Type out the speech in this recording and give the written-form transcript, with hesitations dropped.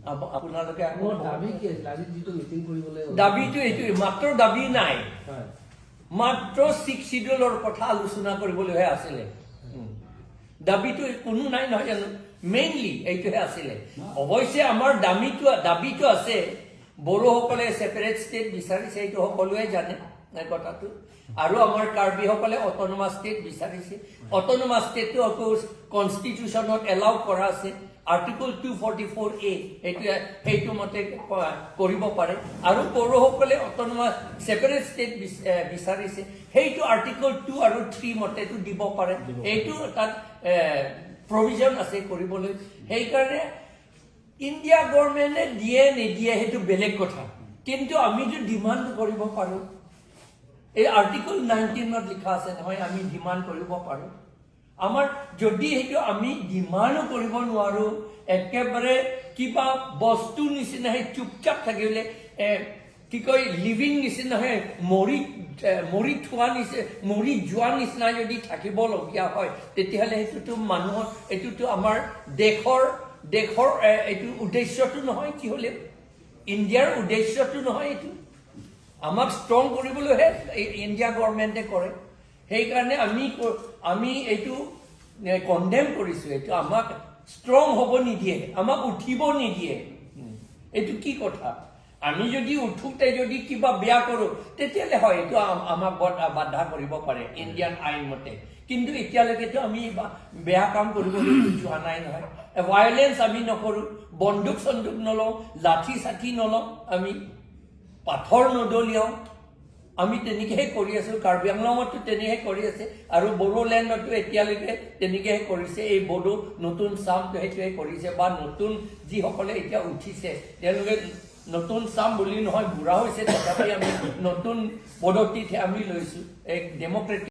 আপোনালোকে আকৌ মোৰ দাবী কি আছিল আজি যিটো মিটিং কৰিবলৈ গ'ল? দাবীটো এইটোৱে মাত্ৰ, দাবী নাই। মাত্ৰ ছিক্স চিডিউলৰ কথা আলোচনা কৰিবলৈহে আছিলে। দাবীটো কোনো নাই নহয় জানো? মেইনলি এইটোহে আছিলে। অৱশ্যে আমাৰ দাবীটো আছে, বড়োসকলে ছেপাৰেট ষ্টেট বিচাৰিছে, এইটো সকলোৱে জানে এই কথাটো। আৰু আমাৰ কাৰ্বিসকলে অট'নমাছ ষ্টেট বিচাৰিছে। অট'নমাছ ষ্টেটটো আকৌ কনষ্টিটিউশ্যনত এলাউ কৰা আছে, আৰ্টিকল 244A, সেইটোৱে সেইটো মতে কৰিব পাৰে। আৰু বড়োসকলে অট'নমাছ ছেপাৰেট ষ্টেট বিচাৰিছে, সেইটো আৰ্টিকল 2 আৰু 3 মতেটো দিব পাৰে। এইটো তাত প্ৰভিজন আছে কৰিবলৈ। সেইকাৰণে ইণ্ডিয়া গভৰ্ণমেণ্টে দিয়ে নিদিয়ে সেইটো বেলেগ কথা, কিন্তু আমিতো ডিমাণ্ড কৰিব পাৰোঁ। এই আৰ্টিকল 19ত লিখা আছে নহয়, আমি ডিমাণ্ড কৰিব পাৰোঁ। আমাৰ যদি সেইটো আমি ডিমাণ্ডো কৰিব নোৱাৰোঁ, একেবাৰে কিবা বস্তু নিচিনা সেই চুপচাপ থাকিলে, কি কয়, লিভিং নিচিনা মৰি থোৱা নিচিনা, মৰি যোৱা নিচিনা যদি থাকিবলগীয়া হয়, তেতিয়াহ'লে সেইটোতো মানুহৰ, এইটোতো আমাৰ দেশৰ এইটো উদ্দেশ্যটো নহয়। কি হ'লেও ইণ্ডিয়াৰ উদ্দেশ্যটো নহয় এইটো। আমাক ষ্ট্ৰং কৰিবলৈহে ইণ্ডিয়া গভৰ্ণমেণ্টে কৰে। সেইকাৰণে আমি এইটো কণ্ডেম কৰিছোঁ। এইটো আমাক ষ্ট্ৰং হ'ব নিদিয়ে, আমাক উঠিব নিদিয়ে। এইটো কি কথা? আমি যদি উঠোতে যদি কিবা বেয়া কৰোঁ, তেতিয়াহ'লে হয় এইটো আমাক বাধা কৰিব পাৰে ইণ্ডিয়ান আইন মতে। কিন্তু এতিয়ালৈকেতো আমি বেয়া কাম কৰিবলৈ যোৱা নাই নহয়। ভায়লেঞ্চ আমি নকৰোঁ, বন্দুক চন্দুক নলওঁ, লাঠি চাঠি নলওঁ, আমি পাথৰ নদলিয়াওঁ। আমি তেনেকেহে কৰি আছো। কাৰ্বি আংলঙতো তেনেহে কৰি আছে আৰু বড়োলেণ্ডতো এতিয়ালৈকে তেনেকেহে কৰিছে। এই বড়ো নতুন চামটো সেইটোৱে কৰিছে বা নতুন যিসকলে এতিয়া উঠিছে তেওঁলোকে নতুন চাম বুলি নহয়, বুঢ়া হৈছে, তথাপি আমি নতুন পদ্ধতিতহে আমি লৈছোঁ এক ডেম'ক্ৰেটিক